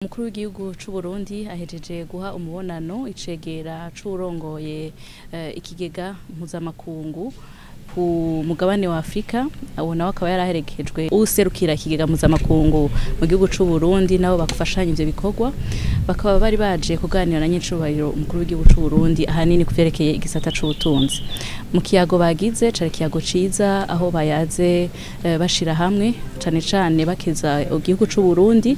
Umukuru w'igihugu c'Uburundi ahejeje guha umubonano icegera c'uwurongoye ikigega mpuzamakungu ku mugabane wa Afrika. Uwo nawe akaba yaraherekejwe uwuserukira ikigega mpuzamakungu mu gihugu c'Uburundi, nabo bafashanya ivyo bikorwa. Bakaba bari baje kuganira na nyecubahiro umukuru w'igihugu c'Uburundi ahanini kuvyerekeye igisata c'ubutunzi. Mu kiyago bagize cari ikiyago ciza, aho bayaze bashira hamwe cane cane bakeza igihugu c'Uburundi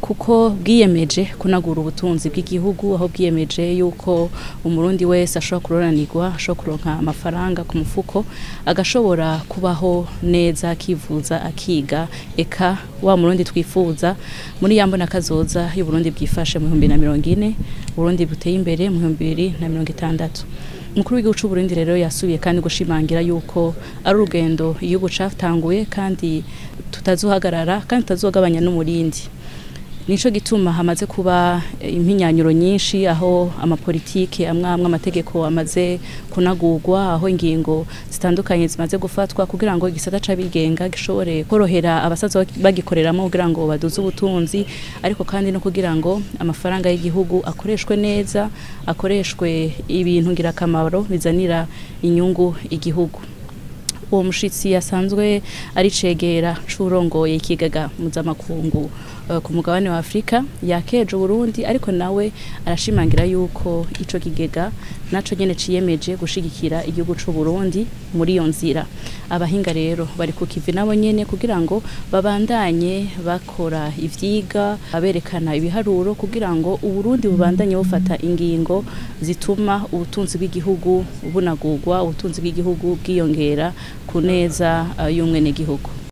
kuko bwiyemeje kunagura ubutunzi bw'igihugu, aho bwiyemeje yuko Umurundi wese ashobora kuroranirwa, ashobora kuronka amafaranga ku mufuko, agashobora kubaho neza, akivuza, akiga, eka wa Murundi twifuza muri ya mbona kazoza y'Uburundi bwifashe mu 2040, Burundi buteye imbere mu 2060. Umukuru w'igihugu c'Uburundi rero yasubiye kandi gushimangira yuko ari urugendo igihugu catanguye kandi tutazohagarara kandi tutazogabanya n'umurindi. Nico gituma hamaze kuba impinyanyuro nyinshi, aho amapolitike amwe amwe, amategeko amaze kunagurwa, aho ingingo zitandukanye zimaze gufatwa kugira ngo igisata c'abigenga gishobore korohera abasaza bagikoreramo kugira ngo baduze ubutunzi, ariko kandi no kugira ngo amafaranga y'igihugu akoreshwe neza, akoreshwe ibintu ngirakamaro bizanira inyungu igihugu. Uwo mushitsi yasanzwe ari cegera c'urongoye ikigega mpuzamakungu ku mugabane wa Afrika yakeje Burundi, ariko nawe arashimangira yuko ico kigega naco nyene ciyemeje gushigikira igihugu c'u Burundi muri iyo nzira. Abahinga rero bari ku kivi nabo nyene kugira ngo babandanye bakora ivyiga, aberekana ibiharuro kugira ngo Uburundi bubandanye bufata ingingo zituma ubutunzi bw'igihugu bunagurwa, ubutunzi bw'igihugu bwiyongera ku neza y'umwenegihugu.